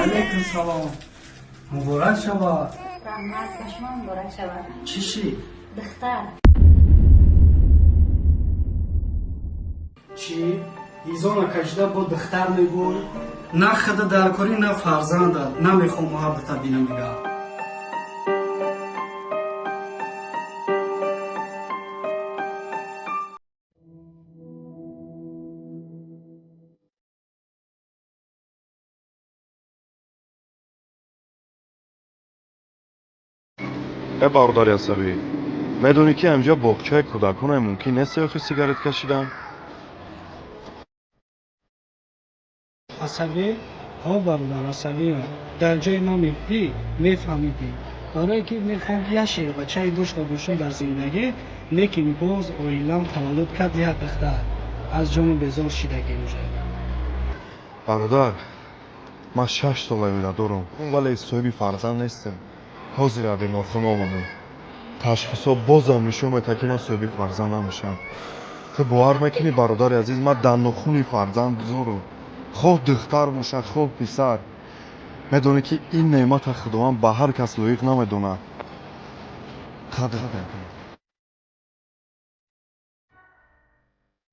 Алейкум салом. Муборак шавад. Раҳмат, ба шумо муборак шавад. Чӣ шид? Духтар. Чӣ? Изона кашида бо духтар мегӯй? На худа даркорӣ, на фарзанда. Намехоҳам муҳаббата бинам дигар. Э, бародари асабӣ, медонӣ, ки ҳамҷа боғчаи кӯдаконе мумкин нест охи сигарет кашидан? Асабӣ? Ҳо, бародар, асабиам. Дар ҷои ман мебудӣ, мефаҳмидӣ. Барое ки мехоҳам ки як шербачае дошта бошам дар зиндагӣ, лекин боз оилам таваллуд кард як духтар. Аз ҷону безор шидагим уже. Бародар, ман 6 сол оила дорам, вале соҳиби фарзанд нестам. Ҳозир аз беморхона омадам, ташхисҳо бозам нишон медиҳад, ки ман соҳиби фарзанд намешавам. Ту бовар мекунӣ, бародари азиз, ман дар нохуни фарзанд дорам, хоҳ духтар бошад, хоҳ писар. Медонӣ, ки ин неъмата Худованд ба ҳар кас лоиқ намедонад. Қадр.